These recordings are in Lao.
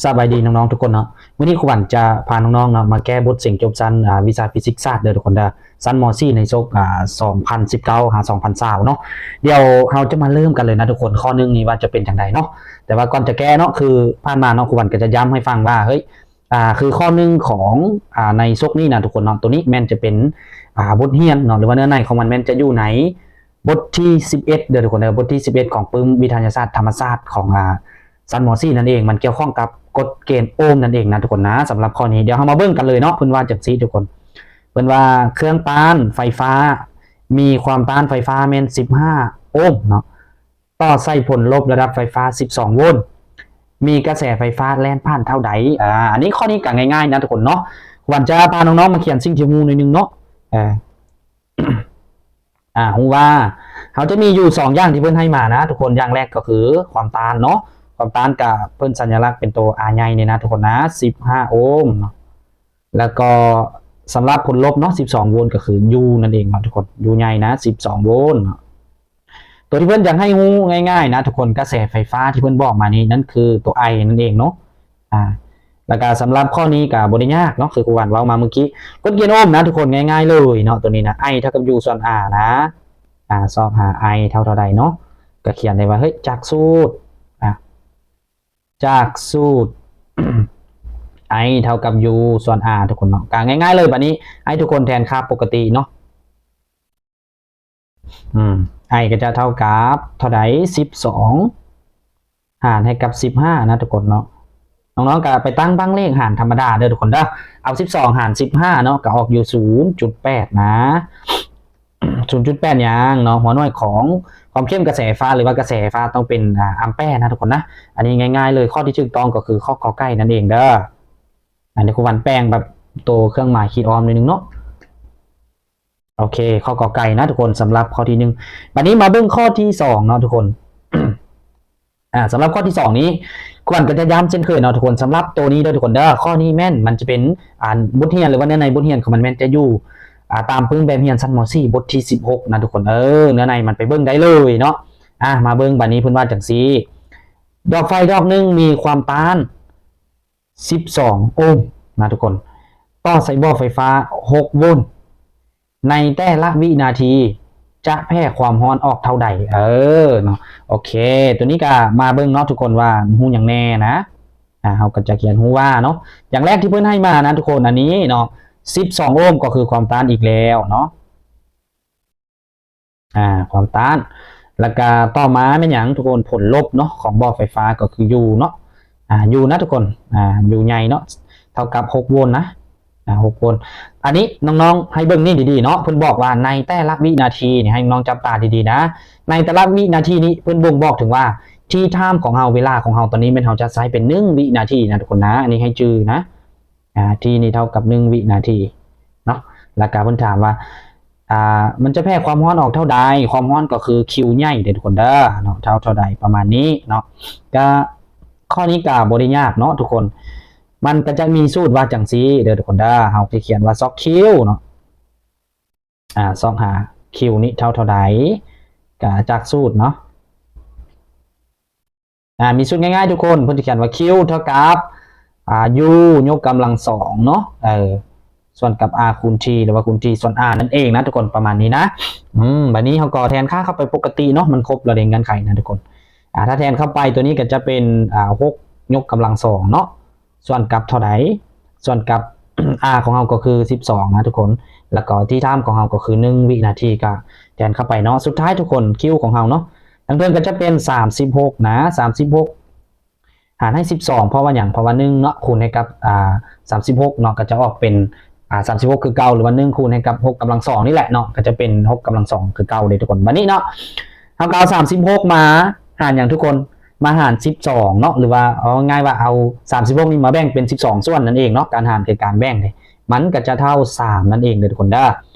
ສະບາຍດີນ້ອງໆທຸກຄົນເນາະ, ມື້ນີ້ຄູວັນຈະພານ້ອງໆເນາະ ມາແກ້ບົດເສັງຈົບຊັ້ນ ອ່າ ວິຊາຟີຊິກສາດເດີທຸກຄົນເດີ, ຊັ້ນ ມ.ສີ່ ໃນສົກ ອ່າ ສອງພັນສິບເກົ້າ ຫາ ສອງພັນຊາວເນາະ. ດຽວເຮົາຈະມາເລີ່ມກັນເລີຍນະທຸກຄົນ, ຂໍ້ໜຶ່ງນີ້ວ່າຈະເປັນຈັ່ງໃດເນາະ. ແຕ່ວ່າກ່ອນຈະແກ້ເນາະ ຄືຜ່ານມາເນາະ ຄູວັນກໍຈະຢ້ຳໃຫ້ຟັງວ່າ ເຮີ້ຍ ອ່າ ຄືຂໍ້ໜຶ່ງຂອງ ອ່າ ໃນສົກນີ້ນະທຸກຄົນເນາະ, ໂຕນີ້ແມ່ນຈະເປັນ ອ່າ ບົດຮຽນເນາະ ຫຼືວ່າເນື້ອໃນຂອງມັນແມ່ນຈະຢູ່ໃນ ບົດທີສິບເອັດເດີທຸກຄົນເດີ, ບົດທີສິບເອັດຂອງປຶ້ມວິທະຍາສາດທຳມະຊາດຂອງ ອ່າ ຊັ້ນ ມ.ສີ່ ນັ້ນເອງ, ມັນກ່ຽວຂ້ອງກັບກົດເກນໂອມນັ້ນເອງນະທຸກຄົນນະ. ສຳລັບຂໍ້ນີ້ ດຽວເຮົາມາເບິ່ງກັນເລີຍເນາະ, ເພິ່ນວ່າຈັ່ງຊີ້ທຸກຄົນ, ເພິ່ນວ່າເຄື່ອງຕ້ານໄຟຟ້າມີຄວາມຕ້ານໄຟຟ້າແມ່ນສິບຫ້າໂອມເນາະ ຕໍ່ໃສ່ຜົນລົບລະດັບໄຟຟ້າສິບສອງໂວນ ມີກະແສໄຟຟ້າແລ່ນຜ່ານເທົ່າໃດ? ອາ ອັນນີ້ ຂໍ້ນີ້ກໍງ່າຍໆນະທຸກຄົນເນາະ, ວັນຈະພານ້ອງໆມາຂຽນສິ່ງທີ່ຮູ້ໜ້ອຍໜຶ່ງເນາະ. ເອີ ອາ ຮູ້ວ່າເຮົາຈະມີຢູ່ສອງຢ່າງທີ່ເພິ່ນໃຫ້ມານະທຸກຄົນ, ຢ່າງແລກກໍຄືຄວາມຕ້ານເນາະ, ຄວາມຕ້ານກະເພິ່ນສັນຍະລັກເປັນໂຕ R ໃຫຍ່ນີ້ນະທຸກຄົນນະ ສິບຫ້າໂອມເນາະ. ແລ້ວກໍສຳລັບຜົນລົບເນາະ ສິບສອງໂວນ ກໍຄື U ນັ້ນເອງເນາະທຸກຄົນ, U ໃຫຍ່ນະ ສິບສອງໂວນເນາະ. ຕົວທີ່ເພິ່ນຢາກໃຫ້ຮູ້ງ່າຍໆນະທຸກຄົນ, ກະແສໄຟຟ້າທີ່ເພິ່ນບອກມານີ້ ນັ້ນຄືຕົວ I ນັ້ນເອງເນາະ. ອາ ແລ້ວກໍສຳລັບຂໍ້ນີ້ກໍບໍ່ໄດ້ຍາກເນາະ, ຄືຄູວັນເວົ້າມາເມື່ອກີ້, ກົດເກນໂອມນະທຸກຄົນ, ງ່າຍໆເລີຍເນາະ. ຕົວນີ້ນະ I ເທົ່າກັບ U ສ່ວນ R ນະ. ອາ ຊອກຫາ I ເທົ່າເທົ່າໃດເນາະ, ກໍຂຽນໄດ້ວ່າ ເຮີ້ຍ ຈາກສູດ ອາ ຈາກສູດ I ເທົ່າກັບ U ສ່ວນ R ທຸກຄົນເນາະ. ກໍງ່າຍໆເລີຍ, ບາດນີ້ໃຫ້ທຸກຄົນແທນຄ່າປົກກະຕິເນາະ. ອືມ I ກໍຈະເທົ່າກັບເທົ່າໃດ? ສິບສອງ ຫານໃຫ້ກັບສິບຫ້ານະທຸກຄົນເນາະ. ນ້ອງໆກໍໄປຕັ້ງບັ້ງເລກຫານທຳມະດາເດີທຸກຄົນເດີ. ເອົາສິບສອງຫານສິບຫ້າເນາະ ກໍອອກຢູ່ ສູນຈຸດແປດ ນະ. ສູນຈຸດແປດ ຫຍັງເນາະ? ຫົວໜ່ວຍຂອງຄວາມເຂັ້ມກະແສໄຟຟ້າ ຫຼືວ່າກະແສໄຟຟ້າຕ້ອງເປັນ ອາ ອຳແປນະທຸກຄົນນະ. ອັນນີ້ງ່າຍໆເລີຍ, ຂໍ້ທີ່ຖືກຕ້ອງກໍຄືຂໍ້ ກ ໄກ່ ນັ້ນເອງເດີ. ອັນນີ້ຄູວັນແປງແບບໂຕເຄື່ອງໝາຍຂີດອ້ອມໜ້ອຍໜຶ່ງເນາະ. ໂອເຄ ຂໍ້ ກ ໄກ່ ນະທຸກຄົນ, ສຳລັບຂໍ້ທີໜຶ່ງ. ບາດນີ້ມາເບິ່ງຂໍ້ທີສອງເນາະທຸກຄົນ. ອາ ສຳລັບຂໍ້ທີສອງນີ້ ຄວນກໍຈະຢ້ຳເຊັ່ນເຄີຍເນາະທຸກຄົນ, ສຳລັບໂຕນີ້ເດີທຸກຄົນເດີ. ຂໍ້ນີ້ແມ່ນມັນຈະເປັນ ອ່າ ບົດຮຽນ ຫຼືວ່າເນື້ອໃນບົດຮຽນຂອງມັນແມ່ນຈະຢູ່ ອ່າ ຕາມປຶ້ມແບບຮຽນຊັ້ນ ມ.ສີ່ ບົດທີສິບຫົກນະທຸກຄົນ. ເອີ ເນື້ອໃນມັນໄປເບິ່ງໄດ້ເລີຍເນາະ. ອາ ມາເບິ່ງບາດນີ້ ເພິ່ນວ່າຈັ່ງຊີ້, ດອກໄຟດອກໜຶ່ງມີຄວາມຕ້ານສິບສອງໂອມນະທຸກຄົນ ຕໍ່ໃສ່ບໍ່ໄຟຟ້າຫົກໂວນ ໃນແຕ່ລະວິນາທີຈະແຜ່ຄວາມຮ້ອນອອກເທົ່າໃດ? ເອີ ເນາະ. ໂອເຄ ຕົວນີ້ກໍມາເບິ່ງເນາະທຸກຄົນວ່າຮູ້ຫຍັງແດ່ນະ. ອາ ເຮົາກໍຈະຂຽນຮູ້ວ່າເນາະ, ຢ່າງແລກທີ່ເພິ່ນໃຫ້ມານະທຸກຄົນ, ອັນນີ້ເນາະ ສິບສອງໂອມກໍຄືຄວາມຕ້ານອີກແລ້ວເນາະ. ອາ ຄວາມຕ້ານ. ແລ້ວກະຕໍ່ມາແມ່ນຫຍັງທຸກຄົນ? ຜົນລົບເນາະ ຂອງບໍ່ໄຟຟ້າກໍຄື U ເນາະ. ອາ U ນະທຸກຄົນ, ອາ U ໃຫຍ່ເນາະ ເທົ່າກັບຫົກໂວນນະ. ອາ ຫົກໂວນ. ອັນນີ້ນ້ອງໆໃຫ້ເບິ່ງນີ້ດີໆເນາະ, ເພິ່ນບອກວ່າໃນແຕ່ລະວິນາທີນີ້ ໃຫ້ນ້ອງຈັບຕາດີໆນະ. ໃນແຕ່ລະວິນາທີນີ້ ເພິ່ນບົ່ງບອກເຖິງວ່າ T time ຂອງເຮົາ, ເວລາຂອງເຮົາຕອນນີ້ແມ່ນເຮົາຈະໃຊ້ເປັນໜຶ່ງວິນາທີນະທຸກຄົນນະ. ອັນນີ້ໃຫ້ຈື່ນະ. ອາ T ນີ້ເທົ່າກັບໜຶ່ງວິນາທີເນາະ. ແລ້ວກະເພິ່ນຖາມວ່າ ອ່າ ມັນຈະແຜ່ຄວາມຮ້ອນອອກເທົ່າໃດ? ຄວາມຮ້ອນກໍຄື Q ໃຫຍ່ເດີທຸກຄົນເດີເນາະ, ເທົ່າ ເທົ່າໃດ ປະມານນີ້ເນາະ. ກະ ຂໍ້ນີ້ກະບໍ່ໄດ້ຍາກເນາະທຸກຄົນ, ມັນກະຈະມີສູດວ່າຈັ່ງຊີ້ເດີທຸກຄົນເດີ. ເຮົາຊິຂຽນວ່າຊອກ Q ເນາະ. ອາ ຊອກຫາ Q ນີ້ເທົ່າເທົ່າໃດ ກະຈາກສູດເນາະ. ອາ ມີສູດງ່າຍໆທຸກຄົນ, ເພິ່ນຈະຂຽນວ່າ Q ເທົ່າກັບ ອາ U ຍົກກຳລັງສອງເນາະ, ເອີ ສ່ວນກັບ R ຄູນ T ຫຼືວ່າຄູນ T ສ່ວນ R ນັ້ນເອງນະທຸກຄົນ, ປະມານນີ້ນະ. ອືມ ບາດນີ້ເຮົາກໍແທນຄ່າເຂົ້າໄປປົກກະຕິເນາະ, ມັນຄົບລະເດ ເງື່ອນໄຂນະທຸກຄົນ. ອາ ຖ້າແທນເຂົ້າໄປ ຕົວນີ້ກໍຈະເປັນ ອາ ຫົກຍົກກຳລັງສອງເນາະ, ສ່ວນກັບເທົ່າໃດ? ສ່ວນກັບ R ຂອງເຮົາກໍຄືສິບສອງນະທຸກຄົນ, ແລ້ວກໍ T time ຂອງເຮົາກໍຄືໜຶ່ງວິນາທີ, ກໍແທນເຂົ້າໄປເນາະ. ສຸດທ້າຍທຸກຄົນ Q ຂອງເຮົາເນາະ, ທາງເທິງກໍຈະເປັນສາມສິບຫົກນະ, ສາມສິບຫົກຫານໃຫ້ສິບສອງ ເພາະວ່າຫຍັງ? ເພາະວ່າໜຶ່ງເນາະ ຄູນໃຫ້ກັບ ອາ ສາມສິບຫົກເນາະ ກໍຈະອອກເປັນ ອາ ສາມສິບຫົກຄືເກົ່າ, ຫຼືວ່າໜຶ່ງຄູນໃຫ້ກັບຫົກກຳລັງສອງນີ້ແຫຼະເນາະ, ກໍຈະເປັນຫົກກຳລັງສອງຄືເກົ່າເດ້ທຸກຄົນ. ບາດນີ້ເນາະ ເຮົາກໍເອົາສາມສິບຫົກມາຫານຫຍັງທຸກຄົນ? ມາຫານສິບສອງເນາະ, ຫຼືວ່າເອົາງ່າຍໆວ່າເອົາສາມສິບຫົກນີ້ມາແບ່ງເປັນສິບສອງສ່ວນນັ້ນເອງເນາະ, ການຫານຄືການແບ່ງເດ້, ມັນກໍຈະເທົ່າສາມນັ້ນເອງເດີທຸກຄົນເດີ.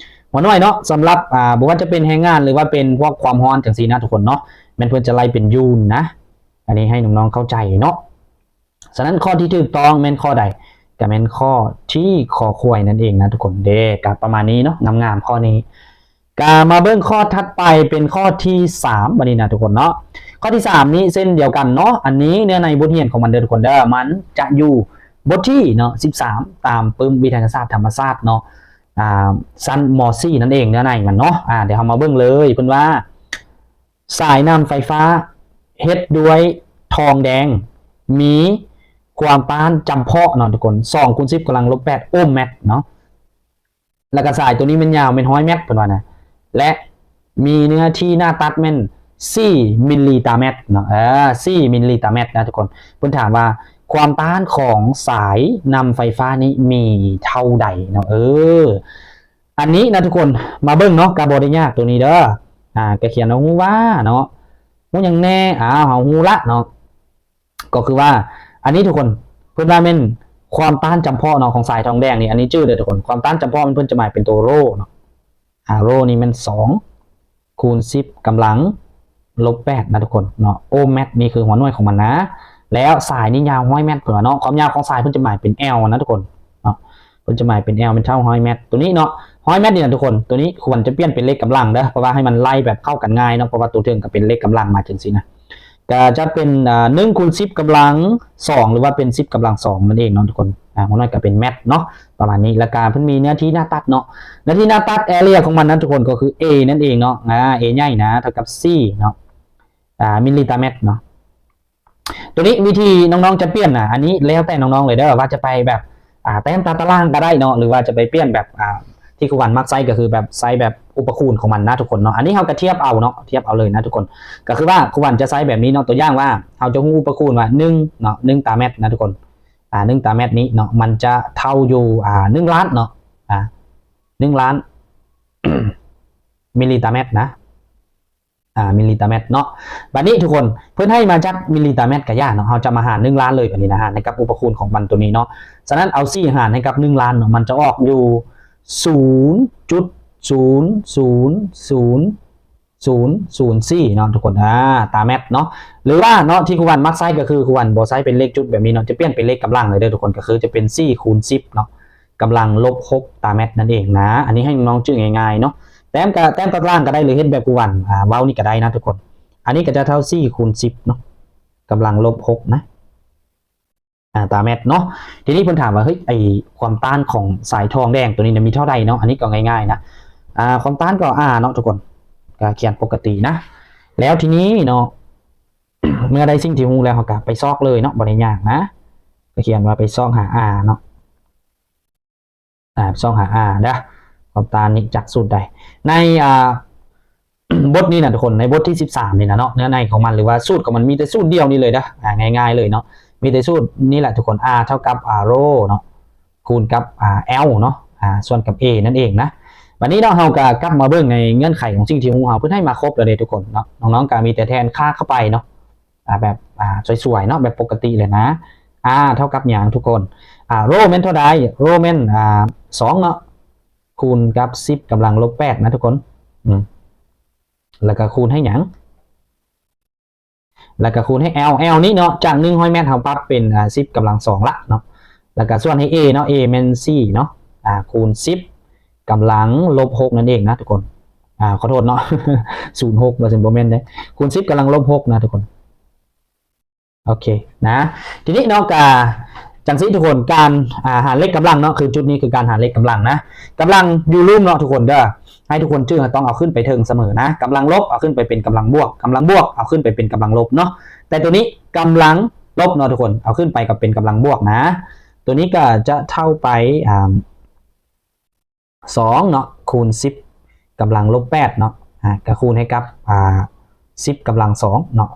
ຫົວໜ່ວຍເນາະ ສຳລັບ ອາ ບໍ່ວ່າຈະເປັນແຮງງານ ຫຼືວ່າເປັນພວກຄວາມຮ້ອນຈັ່ງຊີ້ນະທຸກຄົນເນາະ, ແມ່ນເພິ່ນຈະໄລ່ເປັນຢູນນະ. ອັນນີ້ໃຫ້ນ້ອງໆເຂົ້າໃຈເນາະ. ສະນັ້ນ ຂໍ້ທີ່ຖືກຕ້ອງແມ່ນຂໍ້ໃດ? ກໍແມ່ນຂໍ້ T ຄອຄວາຍນັ້ນເອງນະທຸກຄົນເດ້. ກໍປະມານນີ້ເນາະ, ງາມໆຂໍ້ນີ້. ກະມາເບິ່ງຂໍ້ຖັດໄປເປັນຂໍ້ທີສາມບັດນີ້ນະທຸກຄົນເນາະ. ຂໍ້ທີສາມນີ້ເຊັ່ນດຽວກັນເນາະ, ອັນນີ້ເນື້ອໃນບົດຮຽນຂອງມັນເດີທຸກຄົນເດີ, ມັນຈະຢູ່ບົດທີເນາະ ສິບສາມ ຕາມປຶ້ມວິທະຍາສາດທຳມະຊາດເນາະ, ອາ ຊັ້ນ ມໍສີ່ ນັ້ນເອງ ເນື້ອໃນມັນເນາະ. ອາ ດຽວເຮົາມາເບິ່ງເລີຍ, ເພິ່ນວ່າ ສາຍນຳໄຟຟ້າເຮັດດ້ວຍທອງແດງ ມີຄວາມຕ້ານຈຳເພາະເນາະທຸກຄົນ ສອງຄູນສິບກຳລັງລົບແປດໂອມແມັດເນາະ. ແລ້ວກໍສາຍໂຕນີ້ແມ່ນຍາວແມ່ນຮ້ອຍແມັດເພິ່ນວ່ານະ ແລະ ມີເນື້ອທີ່ໜ້າຕັດແມ່ນສີ່ມິນລີຕາແມັດເນາະ, ເອີ ສີ່ມິນລີຕາແມັດນະທຸກຄົນ. ເພິ່ນຖາມວ່າຄວາມຕ້ານຂອງສາຍນຳໄຟຟ້ານີ້ມີເທົ່າໃດເນາະ. ເອີ ອັນນີ້ນະທຸກຄົນ ມາເບິ່ງເນາະ, ກໍບໍ່ໄດ້ຍາກໂຕນີ້ເດີ. ອາ ກໍຂຽນວ່າຮູ້ວ່າເນາະ, ຮູ້ຫຍັງແດ່? ອ້າວ ເຮົາຮູ້ລະເນາະ. ກໍຄືວ່າ ອັນນີ້ທຸກຄົນ ເພິ່ນວ່າແມ່ນຄວາມຕ້ານຈຳເພາະເນາະ ຂອງສາຍທອງແດງນີ້. ອັນນີ້ຈື່ເດີທຸກຄົນ, ຄວາມຕ້ານຈຳເພາະມັນ ເພິ່ນຈະໝາຍເປັນໂຕໂຣເນາະ. ອາ ໂຣນີ້ແມ່ນສອງຄູນສິບກຳລັງລົບແປດນະທຸກຄົນເນາະ. ໂອມແມັດນີ້ຄືຫົວໜ່ວຍຂອງມັນນະ. ແລ້ວສາຍນີ້ຍາວຮ້ອຍແມັດເພິ່ນວ່າເນາະ, ຄວາມຍາວຂອງສາຍເພິ່ນຈະໝາຍເປັນແອວນະທຸກຄົນເນາະ, ເພິ່ນຈະໝາຍເປັນແອວ ແມ່ນເທົ່າຮ້ອຍແມັດ. ໂຕນີ້ເນາະ ຮ້ອຍແມັດນີ້ນະທຸກຄົນ, ໂຕນີ້ຄວນຈະປ່ຽນເປັນເລກກຳລັງເດີ ເພາະວ່າໃຫ້ມັນໄລ່ແບບເຂົ້າກັນງ່າຍເນາະ, ເພາະວ່າໂຕເທິງກໍເປັນເລກກຳລັງມາຈັ່ງຊີ້ນະ. ກໍຈະເປັນ ອາ ໜຶ່ງຄູນສິບກຳລັງສອງ ຫຼືວ່າເປັນສິບກຳລັງສອງນັ້ນເອງເນາະທຸກຄົນ. ອາ ຫົວໜ່ວຍກໍເປັນແມັດເນາະ ປະມານນີ້. ແລ້ວກໍເພິ່ນມີເນື້ອທີ່ໜ້າຕັດເນາະ, ເນື້ອທີ່ໜ້າຕັດ ເອເລຍຂອງມັນນັ້ນທຸກຄົນ ກໍຄືເອນັ້ນເອງເນາະ. ອາ ເອໃຫຍ່ນະ ເທົ່າກັບສີ່ເນາະ ອາ ມິນລີຕາແມັດເນາະ. ໂຕນີ້ວິທີນ້ອງໆຈະປ່ຽນນະ ອັນນີ້ແລ້ວແຕ່ນ້ອງໆເລີຍເດີ ວ່າຈະໄປແບບ ອາ ແຕ້ມຕາຕະລາງກໍໄດ້ເນາະ ຫຼືວ່າຈະໄປປ່ຽນແບບ ອາ ທີ່ຄູວັນມັກໃຊ້ ກໍຄືແບບໃຊ້ແບບອຸປະຄູນຂອງມັນນະທຸກຄົນເນາະ. ອັນນີ້ເຮົາກໍທຽບເອົາເນາະ ທຽບເອົາເລີຍນະທຸກຄົນ. ກໍຄືວ່າຄູວັນຈະໃຊ້ແບບນີ້ເນາະ, ຕົວຢ່າງວ່າເຮົາຈະຮູ້ອຸປະຄູນວ່າໜຶ່ງເນາະ ໜຶ່ງຕາແມັດນະທຸກຄົນ. ອາ ໜຶ່ງຕາແມັດນີ້ເນາະ ມັນຈະເທົ່າຢູ່ ອາ ໜຶ່ງລ້ານເນາະ ອາ ໜຶ່ງລ້ານມິນລີຕາແມັດນະ. ອາ ມິນລີຕາແມັດເນາະ. ບາດນີ້ທຸກຄົນ ເພິ່ນໃຫ້ມາຈັກມິນລີຕາແມັດກະຢ່າເນາະ, ເຮົາຈະມາຫານໜຶ່ງລ້ານເລີຍ ບາດນີ້ນະ ຫານໃຫ້ກັບອຸປະຄູນຂອງມັນໂຕນີ້ເນາະ. ສະນັ້ນເອົາສີ່ຫານໃຫ້ກັບໜຶ່ງລ້ານເນາະ ມັນຈະອອກຢູ່ສູນຈຸດສູນສູນສູນສູນສູນສີ່ເນາະທຸກຄົນ ອາ ຕາແມັດເນາະ. ຫຼືວ່າເນາະ ທີ່ຄູວັນມັກໃຊ້ ກໍຄືຄູວັນບໍ່ໃຊ້ເປັນເລກຈຸດແບບນີ້ເນາະ, ຈະປ່ຽນເປັນເລກກຳລັງເລີຍເດີທຸກຄົນ, ກໍຄືຈະເປັນສີ່ຄູນສິບເນາະ ກຳລັງລົບຫົກຕາແມັດນັ້ນເອງນະ. ອັນນີ້ໃຫ້ນ້ອງຈື່ງ່າຍໆເນາະ, ແຕ້ມກະ ແຕ້ມຕາຕະລາງກໍໄດ້ ຫຼືເຮັດແບບຄູວັນ ອາ ເວົ້ານີ້ກໍໄດ້ນະທຸກຄົນ. ອັນນີ້ກໍຈະເທົ່າສີ່ຄູນສິບເນາະ ກຳລັງລົບຫົກນະ ອາ ຕາແມັດເນາະ. ທີນີ້ເພິ່ນຖາມວ່າ ເຮີ້ຍ ໄອ້ຄວາມຕ້ານຂອງສາຍທອງແດງໂຕນີ້ນະ ມີເທົ່າໃດເນາະ? ອັນນີ້ກໍງ່າຍໆນະ ອາ ຄວາມຕ້ານກໍ R ເນາະທຸກຄົນ, ກໍຂຽນປົກກະຕິນະ. ແລ້ວທີນີ້ເນາະ ເມື່ອໄດ້ສິ່ງທີ່ຮູ້ແລ້ວ ເຮົາກໍໄປຊອກເລີຍເນາະ, ບໍ່ໄດ້ຍາກນະ. ກໍຂຽນວ່າໄປຊອກຫາ R ເນາະ. ອາ ຊອກຫາ R ເດີ ຄວາມຕ້ານນີ້ຈັກສູດໃດ. ໃນ ອາ ບົດນີ້ນະທຸກຄົນ, ໃນບົດທີສິບສາມນີ້ນະເນາະ, ເນື້ອໃນຂອງມັນ ຫຼືວ່າສູດຂອງມັນ ມີແຕ່ສູດດຽວນີ້ເລີຍເດີ ອາ ງ່າຍໆເລີຍເນາະ. ມີແຕ່ສູດນີ້ແຫຼະທຸກຄົນ, R ເທົ່າກັບ R ໂຣເນາະ ຄູນກັບ R L ເນາະ ອາ ສ່ວນກັບ A ນັ້ນເອງນະ. ບັດນີ້ເນາະ ເຮົາກໍກັບມາເບິ່ງໃນເງື່ອນໄຂຂອງສິ່ງທີ່ຮູ້ເຮົາ ເພິ່ນໃຫ້ມາຄົບແລ້ວເດ້ທຸກຄົນເນາະ. ນ້ອງໆກໍມີແຕ່ແທນຄ່າເຂົ້າໄປເນາະ ອາ ແບບ ອາ ສວຍໆເນາະ ແບບປົກກະຕິເລີຍນະ. R ເທົ່າກັບຫຍັງທຸກຄົນ? ອາ ໂຣແມ່ນເທົ່າໃດ? ໂຣແມ່ນ ອາ ສອງເນາະ ຄູນກັບສິບກຳລັງລົບແປດນະທຸກຄົນ. ອືມ ແລ້ວກໍຄູນໃຫ້ຫຍັງ? ແລ້ວກໍຄູນໃຫ້ L L ນີ້ເນາະ ຈາກໜຶ່ງຮ້ອຍແມັດ ເຮົາປັບເປັນ ອາ ສິບກຳລັງສອງລະເນາະ. ແລ້ວກໍສ່ວນໃຫ້ A ເນາະ A ແມ່ນສີ່ເນາະ ອາ ຄູນສິບກຳລັງລົບຫົກນັ້ນເອງນະທຸກຄົນ. ອາ ຂໍໂທດເນາະ ສູນຫົກ ວ່າຊັ້ນ ບໍ່ແມ່ນເດ້ ຄູນສິບກຳລັງລົບຫົກນະທຸກຄົນ. ໂອເຄນະ. ທີນີ້ເນາະ ກະຈັ່ງຊີ້ທຸກຄົນ, ການ ອາ ຫາເລກກຳລັງເນາະ ຄືຈຸດນີ້ຄືການຫາເລກກຳລັງນະ. ກຳລັງຢູ່ລຸ່ມເນາະທຸກຄົນເດີ, ໃຫ້ທຸກຄົນຈື່ວ່າຕ້ອງເອົາຂຶ້ນໄປເທິງສະເໝີນະ. ກຳລັງລົບເອົາຂຶ້ນໄປເປັນກຳລັງບວກ, ກຳລັງບວກເອົາຂຶ້ນໄປເປັນກຳລັງລົບເນາະ. ແຕ່ໂຕນີ້ກຳລັງລົບເນາະທຸກຄົນ, ເອົາຂຶ້ນໄປກໍເປັນກຳລັງບວກນະ. ໂຕນີ້ກໍຈະເທົ່າໄປ ອາ ສອງເນາະ ຄູນສິບກຳລັງລົບແປດເນາະ ອາ ກໍຄູນໃຫ້ກັບ ອາ ສິບກຳລັງສອງເນາະ.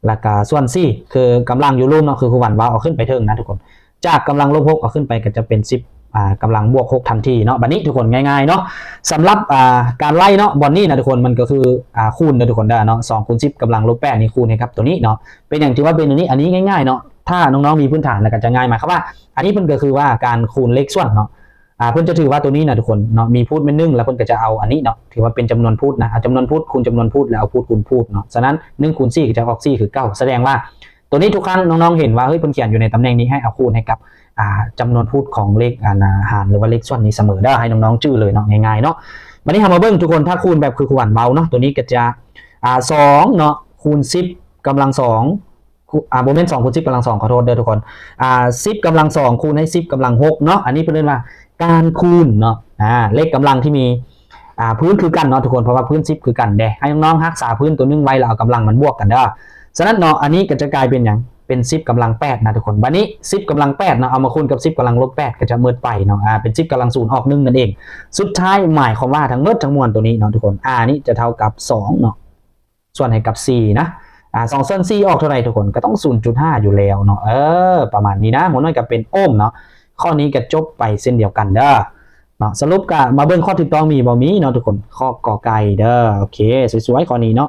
ແລ້ວກໍສ່ວນສີ່ ຄືກຳລັງຢູ່ລຸ່ມເນາະ ຄືຄູວັນວ່າເອົາຂຶ້ນໄປເທິງນະທຸກຄົນ, ຈາກກຳລັງລົບຫົກເອົາຂຶ້ນໄປກໍຈະເປັນສິບ ອາ ກຳລັງບວກຫົກທັນທີເນາະ. ບັດນີ້ທຸກຄົນ ງ່າຍໆເນາະ ສຳລັບ ອາ ການໄລ່ເນາະ ບ່ອນນີ້ນະທຸກຄົນ ມັນກໍຄື ອາ ຄູນເດີທຸກຄົນເດີເນາະ. ສອງຄູນສິບກຳລັງລົບແປດນີ້ ຄູນໃຫ້ກັບໂຕນີ້ເນາະ. ເປັນຫຍັງຖືວ່າເປັນໂຕນີ້? ອັນນີ້ງ່າຍໆເນາະ, ຖ້ານ້ອງໆມີພື້ນຖານແລ້ວກໍຈະງ່າຍ. ໝາຍຄວາມວ່າ ອັນນີ້ເພິ່ນກໍຄືວ່າການຄູນເລກສ່ວນເນາະ. ອາ ເພິ່ນຈະຖືວ່າໂຕນີ້ນະທຸກຄົນເນາະ ມີພູດແມ່ນໜຶ່ງ ແລ້ວເພິ່ນກໍຈະເອົາອັນນີ້ເນາະ ຖືວ່າເປັນຈຳນວນພູດນະ, ເອົາຈຳນວນພູດຄູນຈຳນວນພູດ ແລ້ວເອົາພູດຄູນພູດເນາະ. ສະນັ້ນ ໜຶ່ງຄູນສີ່ກໍຈະອອກສີ່ຄືເກົ່າ. ສະແດງວ່າໂຕນີ້ທຸກຄັ້ງນ້ອງໆເຫັນວ່າ ເຮີ້ຍ ເພິ່ນຂຽນຢູ່ໃນຕຳແໜ່ງນີ້ ໃຫ້ເອົາຄູນໃຫ້ກັບ ອາ ຈຳນວນພູດຂອງເລກ ອາ ຫານ ຫຼືວ່າເລກສ່ວນນີ້ສະເໝີເດີ, ໃຫ້ນ້ອງໆຈື່ເລີຍເນາະ, ງ່າຍໆເນາະ. ບັດນີ້ເຮົາມາເບິ່ງທຸກຄົນ ຖ້າຄູນແບບຄືຄູອານເວົ້າເນາະ ໂຕນີ້ກໍຈະ ອ່າ ສອງເນາະ ຄູນສິບກຳລັງສອງ ຄູ ອ່າ ບໍ່ແມ່ນ ສອງຄູນສິບກຳລັງສອງ ຂໍໂທດເດີທຸກຄົນ ອ່າ ສິບກຳລັງສອງ ຄູນໃຫ້ສິບກຳລັງຫົກເນາະ ອັນນີ້ເພິ່ນເອີ້ນວ່າການຄູນເນາະ ອ່າ ເລກກຳລັງທີ່ມີ ອ່າ ພື້ນຄືກັນເນາະທຸກຄົນ ເພາະວ່າພື້ນສິບຄືກັນເດ້ ໃຫ້ນ້ອງໆຮັກສາພື້ນໂຕໜຶ່ງໄວ້ ແລ້ວເອົາກຳລັງມັນບວກກັນເດີ. ສະນັ້ນເນາະ ອັນນີ້ກໍຈະກາຍເປັນຫຍັງ? ເປັນສິບກຳລັງແປດນະທຸກຄົນ. ບັດນີ້ສິບກຳລັງແປດເນາະ ເອົາມາຄູນກັບສິບກຳລັງລົບແປດ ກໍຈະໝົດໄປເນາະ ອ່າ ເປັນສິບກຳລັງສູນອອກໜຶ່ງນັ້ນເອງ. ສຸດທ້າຍໝາຍຄວາມວ່າທັງໝົດທັງມວນໂຕນີ້ເນາະທຸກຄົນ R ນີ້ຈະເທົ່າກັບສອງເນາະ ສ່ວນໃຫ້ກັບສີ່ນະ ອ່າ ສອງສ່ວນສີ່ອອກເທົ່າໃດທຸກຄົນ? ກໍຕ້ອງສູນຈຸດຫ້າຢູ່ແລ້ວເນາະ ເອີ ປະມານນີ້ນະ ຫົວໜ່ວຍກໍເປັນໂອມເນາະ. ຂໍ້ນີ້ກໍຈົບໄປເຊັ່ນດຽວກັນເດີເນາະ. ສະຫຼຸບກໍມາເບິ່ງຂໍ້ຖືກຕ້ອງມີບໍ່? ມີເນາະທຸກຄົນ ຂໍ້ ກ ໄກ່ເດີ. ໂອເຄ ສວຍໆ ຂໍ້ນີ້ເນາະ.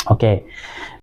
ໂອເຄ ເ